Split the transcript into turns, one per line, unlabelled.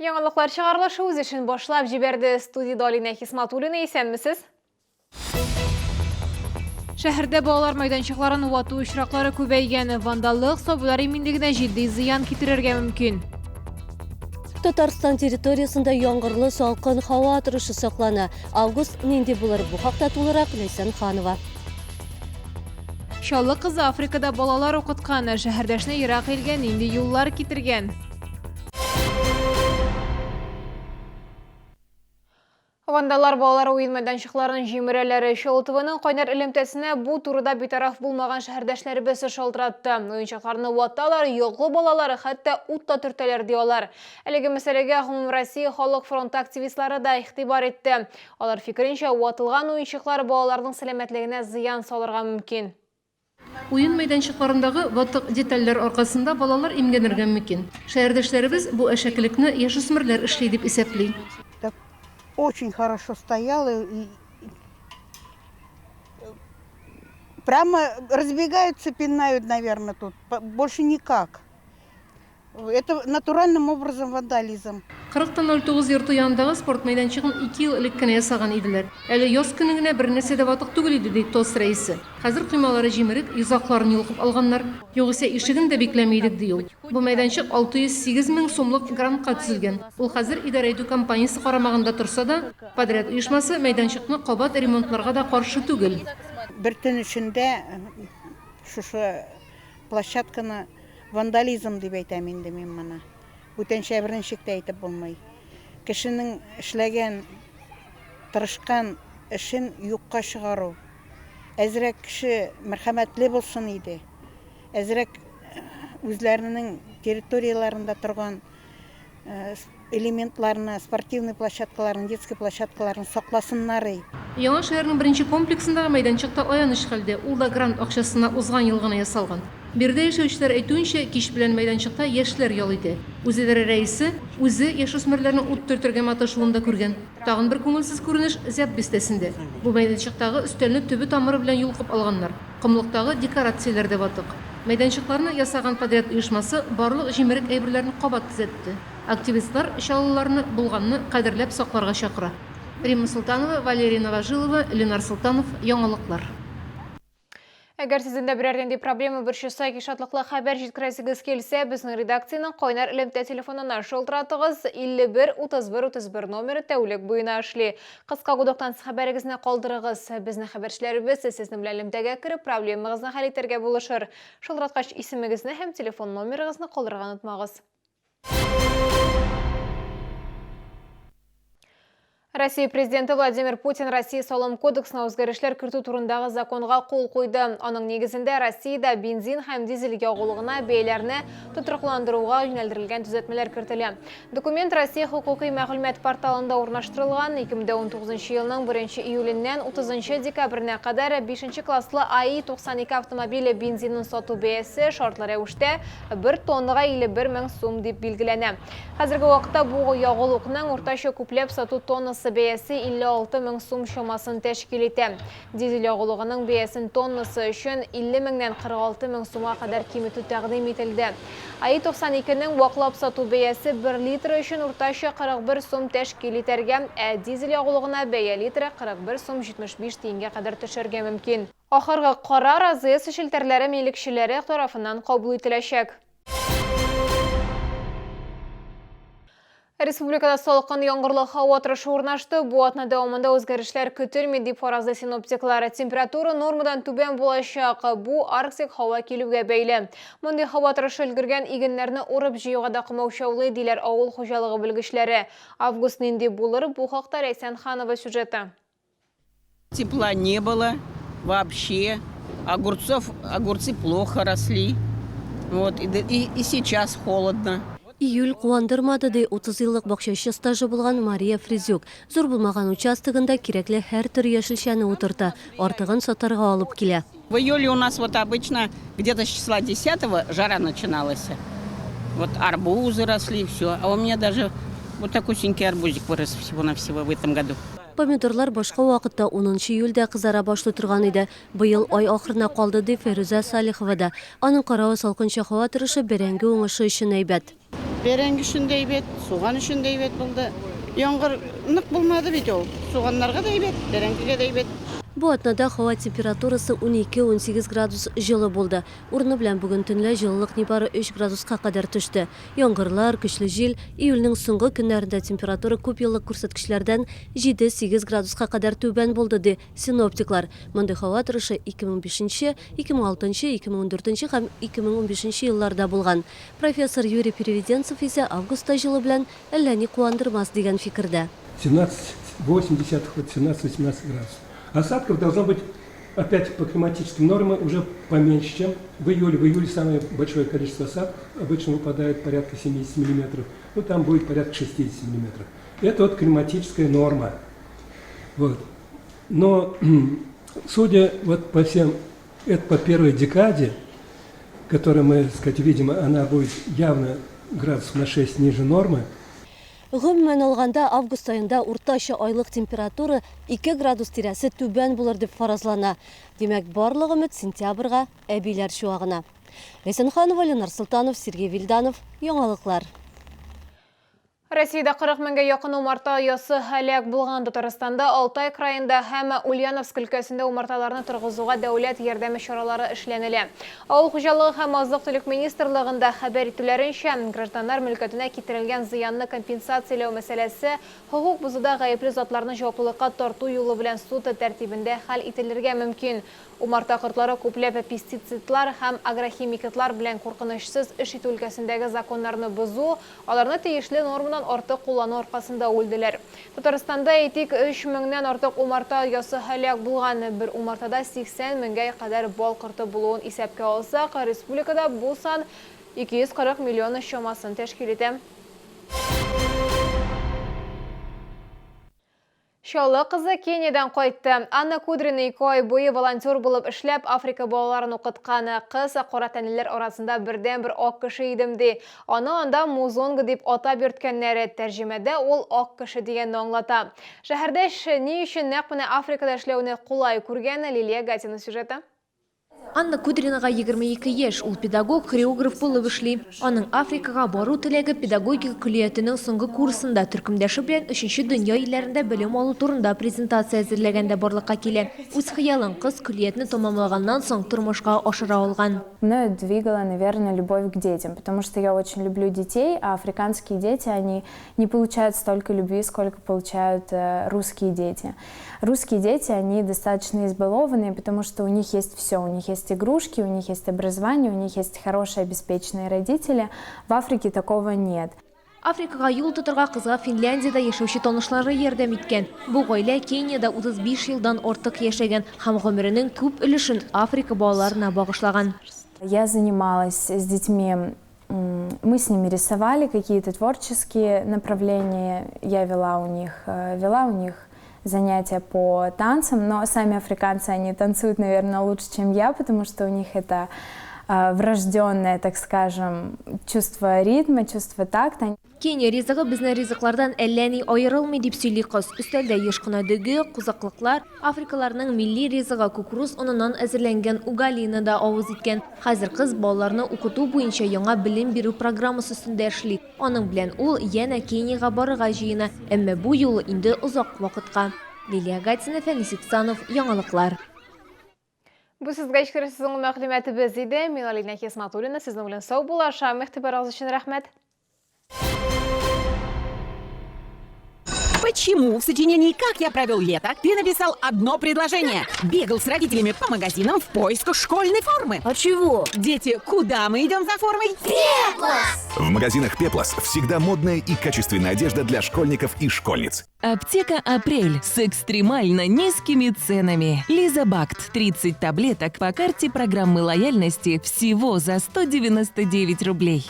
Яңалыклар чыгарылышы үз эшен башлап җибәрде. Студиядә Алинә Хисматуллина, исәнмесез. Шәһәрдә балалар мәйданчыкларын вату очраклары күбәйгән. Вандаллык сабыйлар иминлегенә җитди зыян китерергә мөмкин.
Татарстан территориясендә яңгырлы салкын һава торышы саклана. Август нинди булыр? Бу хакта тулырак Ләйсән Ханова.
Чаллы кызы Африкада балалар укыткан. Шәһәрдәшне ерак илгә нинди юллар китергән? Вандаллар балалар уен мәйданчыкларын җимерәләр. Чаллы ТВның кайнар элемтәсенә бу турыда битараф булмаган шәһәрдәшләребез шалтыратты. Уенчыкларны ваталар, йоклы балалар, хәтта ут та төртәләр, ди алар. Әлеге мәсьәләгә Гомумроссия халык фронты активистлары да игътибар итте. Алар фикеренчә, ватылган уенчыклар балаларның сәламәтлегенә зыян салырга мөмкин.
Уен мәйданчыкларындагы ватык детальләр аркасында балалар имгәнергә мөмкин. Шәһәрдәшләребез бу әшәкелекне яшүсмерләр эшли дип исәпли.
Так очень хорошо стоял и прямо разбегаются, пинают, наверное, тут. Больше никак. Это натуральным образом вандализм.
40 та 09 йорты янындагы спорт мәйданчыгын ике ел элек кенә ясаган иделәр. Әле яз көне генә бернәрсә дә ватык түгел иде, ди ТОС рәисе. Хәзер коймалары җимерек, йозакларын йолкып алганнар. Югыйсә ишеген дә бикләми идек, ди ул. Бу мәйданчык 608 мең сумлык грантка төзелгән. Ул хәзер идарә итү компаниясе карамагында торса да, подряд оешмасы мәйданчыкны кабат ремонтларга да каршы түгел.
Бер төн эчендә шушы площадканы Вандализм дип әйтәм инде мин моны. Бүтәнчә берничек тә әйтеп булмый. Кешенең эшләгән, тырышкан эшен юкка чыгару. Әзрәк кеше мәрхәмәтле булсын иде. Әзрәк үзләренең территорияләрендә торган элементларны, спортивный площадкаларны, детский площадкаларны сакласыннар и.
Яңа шәһәрнең беренче комплексындагы мәйданчык та аяныч хәлдә, ул да грант акчасына узган ел гына ясалган. Биредә яшәүчеләр әйтүенчә, кич белән мәйданчыкта яшьләр ял итә. Үзидарә рәисе үзе яшүсмерләрнең ут төртергә маташуын да күргән. Тагын бер күңелсез күренеш Зяб бистәсендә. Бу мәйданчыктагы өстәлне төбе-тамыры белән йолкып алганнар. Комлыктагы декорацияләр дә ватык. Мәйданчыкларны ясаган подряд оешмасы барлык җимерек әйберләрне кабат төзәтте. Активистлар чаллыларны булганны кадерләп сакларга чакыра. Римма Солтанова, Валерия Новожилова, Ленар Солтанов, Яңалыклар.
Әгәр сезнең дә берәр нинди проблема борчыса яки шатлыклы хәбәр җиткерәсегез килсә, безнең редакциянең кайнар элемтә телефонына шылтыратыгыз. 51 31 31 номеры тәүлек буена эшли. Кыска гудоктан хәбәрегезне калдырыгыз. Безнең хәбәрчеләребез сезнең белән элемтәгә кереп, проблемагызны хәл итәргә булышыр. Шылтыраткач исемегезне һәм телефон номерыгызны калдырырга онытмагыз. Россия президенты Владимир Путин Россия салым кодексына үзгәрешләр кертү турындагы законга кул куйды. Аның нигезендә Россиядә бензин һәм дизель ягулыгына бәяләрне тотрыкландыруга юнәлдерелгән төзәтмәләр кертелә. Документ Россия хокукый мәгълүмат порталында урнаштырылган. 2019 елның 1 июленнән 30 декабренә кадәр 5 класслы АИ-92 автомобиле бензинын сату бәясе шартлы рәвештә бер тоннага 51 мең сум дип билгеләнә. Хәзерге вакытта бу ягулыкның уртача күпләп сату тоннасы бәясе 56 мең сум чамасын тәшкил итә. Дизель ягулыгының бәясен тоннасы өчен 50 меңнән 46 мең сумга кадәр киметү тәкъдим ителде. АИ-92 нең ваклап сату бәясе бер литры өчен уртача 41 сум тәшкил итәргә, ә дизель ягулыгына бәя литры 41 сум 75 тиенгә кадәр төшәргә мөмкин. Ахыргы карар АЗС челтәрләре милекчеләре тарафыннан кабул ителәчәк. Республикада салкын яңгырлы һава торышы урнашты. Бу атна дәвамында үзгәрешләр көтелми, дип фаразлый синоптиклар. Температура нормадан түбән булачак. Бу арктик һава килүгә бәйле. Мондый һава торышы өлгергән игеннәрне урып-җыюга да комаучаулый, диләр авыл хуҗалыгы белгечләре. Август нинди булыр, бу хакта Рәйсән Ханова сюжеты.
Тепла не было вообще. Огурцов, огурцы плохо росли. Вот, и, и, и сейчас холодно.
Июль куандырмады, ди 30 еллык бакчачы стажы булган Мария Фризюк. Зур булмаган участогында кирәкле һәр төр яшелчәне утырта, артыгын сатарга алып килә.
В июле у нас вот обычно где-то с числа 10 жара начиналась. Вот арбузы росли, все. А у меня даже вот такусенький арбузик вырос всего-навсего в этом году.
Помидорлар башка вакытта унынчы июльдә кызара башлый торган иде. Быел ай ахырына калды, ди Фәйрүзә Салихова да. Аның каравы салкынча һава торышы бәрәңге уңышы өчен әйбәт.
Бәрәңге өчен дә әйбәт, суган өчен дә әйбәт булды. Яңгыр нык булмады бит ул. Суганнарга да әйбәт, бәрәңгегә дә әйбәт.
Бу атнада һава температурасы 12-18 градус җылы булды. Урыны белән бүген төнлә җылылык нибары 3 градуска кадәр төште. Яңгырлар, көчле җил, июльнең соңгы көннәрендә температура күпьеллык күрсәткечләрдән 7-8 градуска кадәр түбән булды, ди синоптиклар. Мондый һава торышы 2005 нче, 2006 нчы, 2014 нче һәм 2015 нче елларда булган. Профессор Юрий Переведенцев исә августта җылы белән әллә ни куандырмас дигән фикердә.
17,8, вот 17-18 градусов. Осадков должно быть опять по климатическим нормам уже поменьше, чем в июле. В июле самое большое количество осадков обычно выпадает порядка 70 миллиметров. Ну, там будет порядка 60 миллиметров. Это вот климатическая норма. Вот. Но, судя вот по всем, это по первой декаде, которую мы, так сказать, видим, она будет явно градусов на 6 ниже нормы.
Гомумән алганда, август аенда уртача айлык температура 2 градус тирәсе түбән булыр дип фаразлана. Димәк, барлык өмет сентябрьгә әбиләр чуагына. Ләйсән Ханова, Ленар Солтанов, Сергей Вильданов. Яңалыклар.
Россиядә 40 меңгә якын умарта оясы һәлак булган. Татарстанда, Алтай краенда һәм Ульяновск өлкәсендә умарталарны торгызуга дәүләт ярдәме чаралары эшләнелә. Авыл хуҗалыгы һәм азык-төлек министрлыгында хәбәр итүләренчә, гражданнар мөлкәтенә китерелгән зыянны компенсацияләү мәсьәләсе хокук бозуда гаепле затларны җаваплылыкка тарту юлы белән суд тәртибендә хәл ителергә мөмкин. Умарта кортлары күпләп пестицидлар һәм агрохимикатлар белән куркынычсыз эш итү өлкәсендәге законнарны бозу, аларны тиешле нормадан артык куллану аркасында үлделәр. Татарстанда, әйтик, 3 меңнән артык умарта оясы һәлак булган. Бер умартада 80 меңгә кадәр бал корты булуын исәпкә алсак, республикада бу сан 240 миллион чамасын тәшкил итә. Чаллы кызы Кениядән кайтты. Анна Кудрина ике ай буе волонтер булып эшләп, Африка балаларын укыткан. Кыз кара тәнлеләр арасында бердәнбер ак кеше идем ди. Аны анда музонго дип атап йөрткәннәр. Тәрҗемәдә ул ак кеше дигәнне аңлата. Шәһәрдәш ни өчен нәкъ менә Африкада эшләүне кулай күргән, Лилия Гатина сюжеты.
Анна Кудринага 22 яшь, ул педагог, хореограф булып эшли. Аның Африкага бару теләге педагогика көллиятенең соңгы курсында төркемдәше белән өченче дөнья илләрендә белем алу турында презентация әзерләгәндә барлыкка килә. Үз хыялын кыз көллиятне тәмамлаганнан соң тормышка ашыра алган.
Мною двигала, наверное, любовь к детям, потому что я очень люблю детей, а африканские дети, они не получают столько любви, сколько получают русские дети. Русские дети, они достаточно избалованные, потому что у них есть все, у них есть игрушки, у них есть образование, у них есть хорошие обеспеченные родители. В Африке такого нет.
Африкага юл тотарга кызга Финляндиядә яшәүче танышлары ярдәм иткән. Бу гаилә Кениядә 35 елдан артык яшәгән һәм гомеренең күп өлешен Африка балаларына багышлаган.
Я занималась с детьми, мы с ними рисовали какие-то творческие направления, я вела у них занятия по танцам, но сами африканцы, они танцуют, наверное, лучше, чем я, потому что у них это врожденное, так скажем, чувство ритма, чувство такта.
Кения ризыгы безнең ризыклардан әллә ни аерылмый дип сөйли кыз. Өстәлдә еш кына дөге, кузаклыклар, африкаларның милли ризыгы кукуруз оныннан әзерләнгән угалины да авыз иткән. Хәзер кыз балаларны укыту буенча яңа белем бирү программасы өстендә эшли. Аның белән ул янә Кениягә барырга җыена, әмма бу юлы инде озак вакытка. Лилия Гатина, Фәнис Иксанов, Яңалыклар.
Бу сезгә җиткерәсе соңгы мәгълүматыбыз иде. Мин Алина Хисматуллина сезнең белән саубуллашам. Игътибарыгыз өчен рәхмәт.
Почему в сочинении «Как я провел лето» ты написал одно предложение? Бегал с родителями по магазинам в поисках школьной формы.
А чего?
Дети, куда мы идем за формой?
Пеплос!
В магазинах Пеплос всегда модная и качественная одежда для школьников и школьниц.
Аптека «Апрель» с экстремально низкими ценами. Лизобакт 30 таблеток по карте программы лояльности всего за 199 рублей.